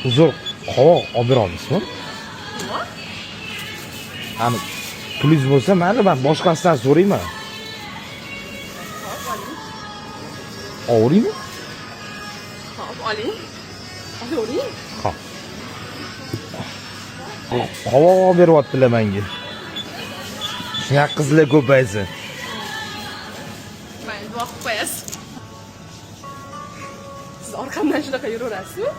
Uzr, qovoq olib bera olasizmi? Nima? Ani pulingiz bo'lsa, mayli, man boshqasidan so'rayman. Hop, oling. Og'riymi? Hop, oling. Olavering. Hop. Qovoq olib beryaptilar menga. Shunaqa qizlar ko'paysin. Mayli, duo qilib qo'yasiz. Siz orqamdan shunaqa yuraverasizmi?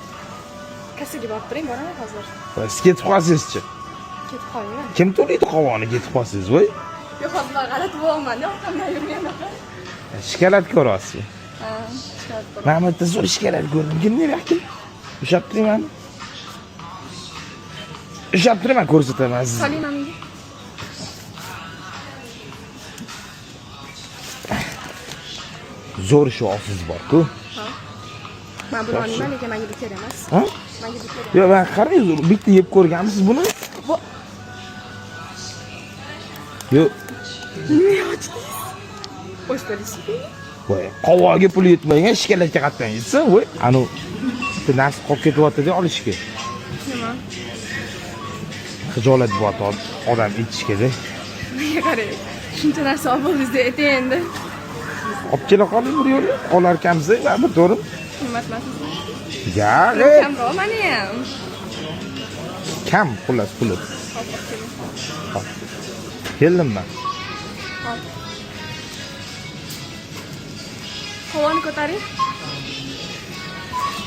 Kassaga borib turing, boraman hozir. Siz ketib qolsangizchi? Ketib qolmayman. Kim to'laydi qovoqni ketib qolsangiz, voy? Yo'q, hozir man g'alati bo'lyapman-da, orqamdan yurmay anaqa. Shokolad ko'ryapsiz. Ha, shokolad ko'raman. Mana bu yerda zo'r shokolad ko'rdim. Kim nima kim? Ushlab turing mani. Ushlab turing, man ko'rsataman sizga. Soling menga. Zo'r shu ofiz bor-ku. Ha. Men buni olmayman, lekin menga bu kerak emas. Ha? Menga bu kerak. Yo'q, man qarang, bitta yeb ko'rganmisiz buni? Bu Yo'q. Nima ochdingiz? O'z to'laysiz. Voy, qovog'iga pul yetmagan, shokoladga qayerdan yetsin, voy. Anu bitta narsa qolib ketyapti-da olishga. Nima? Xijolat bo'lyapti odam aytishga-da. Menga qarang. Shuncha narsa olib bo'ldingiz ayting endi. Olib kela qoling bir yo'li. Olarkanmiz, baribir, to'g'rimi? Qimmat emas. Yo'q, Kamroq mani ham. kam xullas puli. Hop, olib keling. Hop. Keldim man. Hop. Qovonni ko'taring.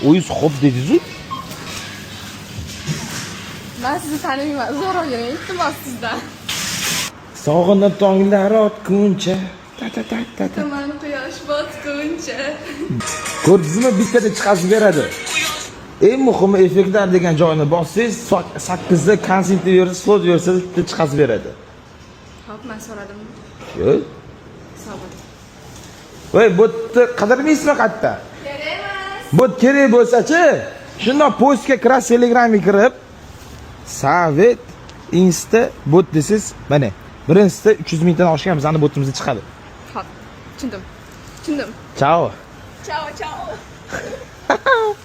O'zingiz xo'p dedingiz-ku. Men sizni tanimayman. Uzoqroq yuring, iltimos sizdan. Sog'inib tonglar otguncha. Ta ta ta ta ta. Tuman quyosh botguncha. Ko'rdingizmi, bittada chiqazib beradi. Eng muhimi effektlar degan joyini bossangiz, 8da consent deb bersa, slot bersa, bitta chiqazib beradi. Hop, men so'radim. Yo'q. Sog' bo'ling. Voy, bu yerda qidirmaysizmi qayerda? Kerak emas. Bu kerak bo'lsa-chi, shundoq postga kirasiz, Telegramga kirib, Sovet Insta bot desangiz, mana birinchisida 300 mingdan oshgan bizani botimizda chiqadi. Hop, tushundim. Tushundim. Chao. Chao, chao.